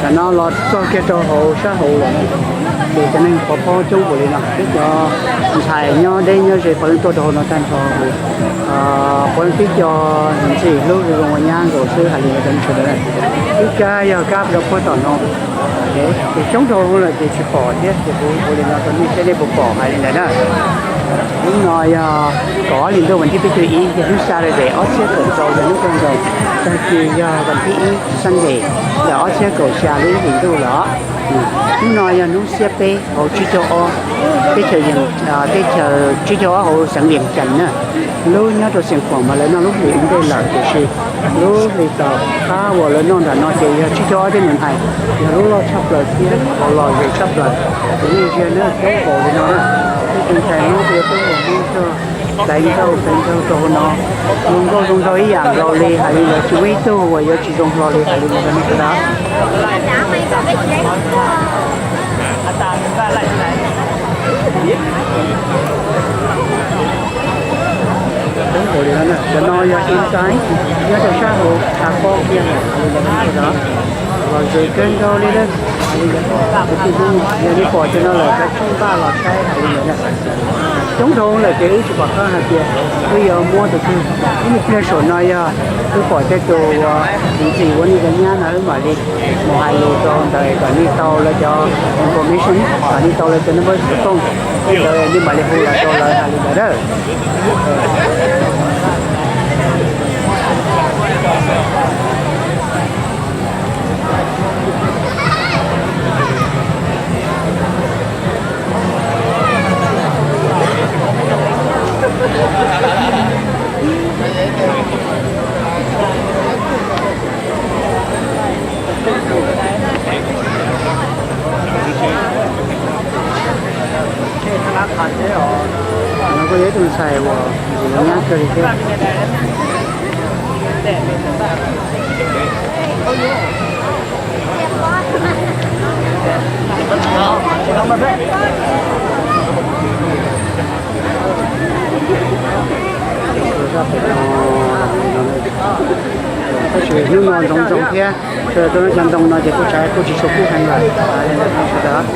No los txog kiag rau hauv sab hauv lawm, ces cov neeg pov pob coob npaum li no, tib cov ntxhais nyob deb nyob ze puav leej tuaj rau hauv no tag nrho. Puav leej tib co ntxim hlub zoo ua nyab nkaus xwb hais li ntawd rau nej sawv daws. Ib kab yog kab rau puag tom no, ces coob dhau lawm ces tsis pom thiab, ces kuv ua li no rau nej seb nej puas pom hais li ntawd na. Hnub no yog kaum ob hlis ntuj vas thib peb caug ib, yog hnub Saturday ob txhiab kaum rau, yog hnub kawg nkaus. Tag kis yog vas thib ib Sunday, yog ob txhiab kaum xya lub hlis ntuj los. Hnub no yog hnub xiab peb hauv tsib caug ob, teb chaws, teb chaws tsib caug ob hauv xeev Vias Cas na. Lub nyob rau Xiav Khuam mas lawv noj lub hlis ua ntej lawm, tiam sis lub hlis tom qab uas lawv noj nram no ces yog tsib caug ob thiab nws hais, yog lub loj tshaj plaws thiab lom zem tshaj plaws. Ces nej ntsia na, coob npaum li no na, tej tus ntxhais Hmoob thiab coob npaum Hmoob txog hlais nkaug hlais nkaug rau hauv no, zoo nkauj zoo nraug ib yam nkaus li, hais li ntawd tsis muaj ib tug uas yuav tsis zoo hlo li hais li ntawd rau nej sawv daws. Cov no yog inside, nyob rau sab hauv tshav pob kiag lawm, los zem kawg nkaus li lawm. Yog nej pom cov no lawm kav tsij npaj los saib hais li ntawd na. Coob dhau lawm ces wb tsis pom qab hais tias wb yuav muab tus twg. Ib pliag saum no yog wb pom tej tus uas ntxim ua neej ua nyab no wb mam li mus hais lus rau ntawd kom nej tau lawv cov information, kom nej tau lawv cov number xov tooj, ntawd nej mam li hu los rau lawv hais li ntawd na. No kuj yog ib tug ntxhais uas ntxim hlub nyab kawg li thiab. Tab sis hnub no ntxoov ntxoo thiab, sawv daws tuaj noj cov ntoo no ces kuj tshav kuj tsis tshua kub heev lawm, sawv daws.